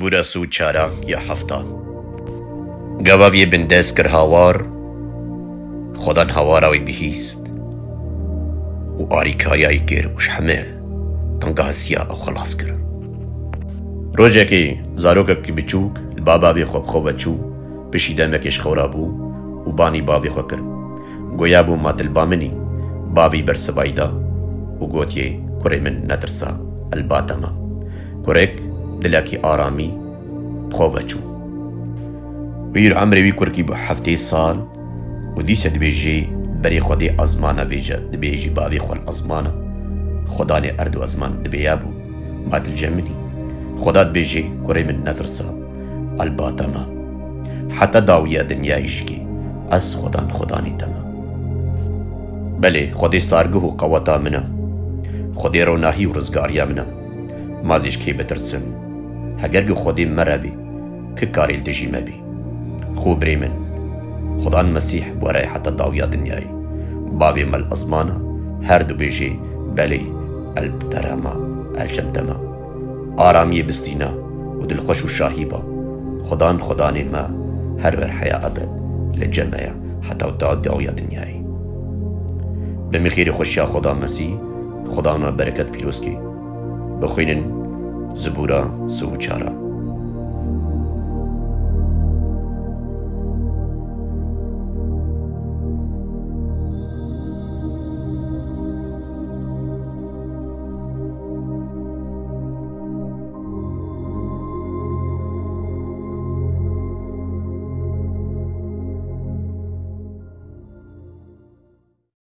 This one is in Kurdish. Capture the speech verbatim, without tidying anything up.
Bûra sû çara ya hefta. Gava vê bindest kir hawar, Xudan hawara wî bihîst û arîkariya wî kir û ji heme tengahisiya ew xelas kir. Rojekê zarokek biçûk li ba bavê xwe bi xwe ve çû, pişî demekê ji xew re bû û banî bavê xwe kir. Goya bû ma tu li ba min î. Bavî bersivayî da û gotiye, Kurê min, netirsa, el ba te me. Kurek dilekî aramî bi xwe ve çû. Wî û emrê wî kurkî bû heftê sal û dîse dibêjê, berê xwe dê ezmana vêce, dibêjî bavê xwe li ezmana, Xudanê erd û ezman dibêya bû, ma tu li cem min î. Xuda dibêjê, Kurê min, netirsa, el ba te me. Heta dawiya dinyayê jî kê, ez Xudan, Xudanê te me. Belê, Xwedê stargih û qeweta min e. Xwedê ronahî û rizgariya min e. Ma zî ji kê bitirsim? Heger ku Xwedê me re bî, ki karê li dijî me bî? Xwe birê min, Xudan Mesîh bi we re ye heta dawiya dinyayê. Bavê me li ezmana, her du bêjê, belê, el bi te re me, el cem te me. Aramiyê bistîna û dilxweş û şahî ba. Xudan, Xudanê me, her wer heya ebed li cem me ye heta da-, dawiya dinyayê. Bi min xêrê xweşiya Xuda Mesîh, Xuda me bereket pîroz kê. Bixwînin Zibûra sî û çar.